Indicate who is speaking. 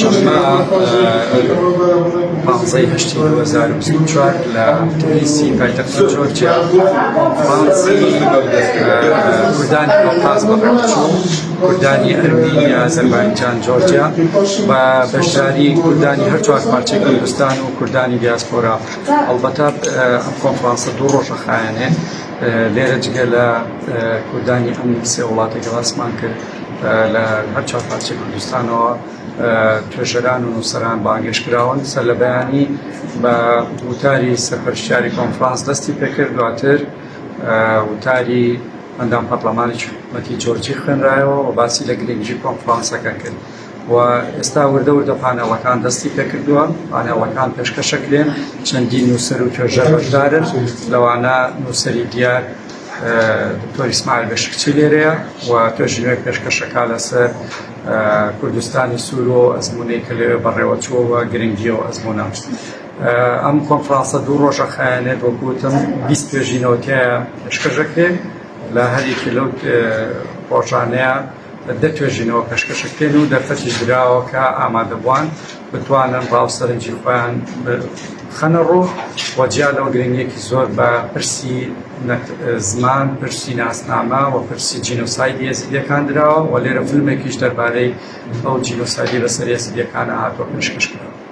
Speaker 1: چوارشەممە پانزەی هەشتی 2024 لە تبلیسی پایتەختی جۆرجیا کۆنفرانسی کوردانی قەوقاز بەڕێوەچوو کوردانی ئەرمینیا ئازەربایجان جۆرجیا بە بەشداری کوردانی هەر چوار پارچەی کوردستان و کوردانی دیاسپۆرا ئەڵبەتە ئەم کۆنفرانسە دوو ڕۆژە خایەنێ لێرە جگە لە کوردانی ئەم سێ وڵاتە کە باسمان کرد لە هەر چوار پارچەی کوردستانەوە توێژەران و نووسەران بانگێشت کراون. سەر لە بەیانی بە وتاری سەرپەرشتیاری کۆنفرانس دەستی پێکرد، دواتر وتاری ئەندام پەرلەمانی حکوومەتی جۆرجی خوێنرایەوە و باسی لە گرنگی کۆنفرانسەکە کرد و ئێستا وردە وردە پانێڵەکان دەستی پێکردووە. پانێڵەکان پێشکەشەکرێن، چەندین نووسەر و توێژەر بەشدارن، لەوانە نووسەری دیار دکتۆر ئیسماعیل بەشکچی لێرەیە و توێژینەوەی پێشکەشەکە لەسەر کوردستانی سوور و ئەزمونەی کە لەوێ بەڕێوەچووە و گرنگی و ئەزمونە. ئەم کۆنفرانسە دوو ڕۆژە خایەنێت، وەکو وتم 20 توێژینەوە تیایا پێشکەش دەکرێت. لە هەریەکێ لەو ڕۆژانەیە دە توێژینەوە پێشکەشەکرێن و دەرفەتیش دراوە کە ئامادەبووان بتوانن ڕاو سەرنجی خۆیان بخەنە ڕوو و جیا لەوە گرنگیەکی زۆر بە پرسی زمان، پرسی ناسنامە و پرسی جینۆسایدی ئێزیدیەکان دراوە و لێرە فیلمێکیش دەربارەی ئەو جینۆسایدی بەسەر ئێزیدیەکانە هاتووە پێشکەش کراوە.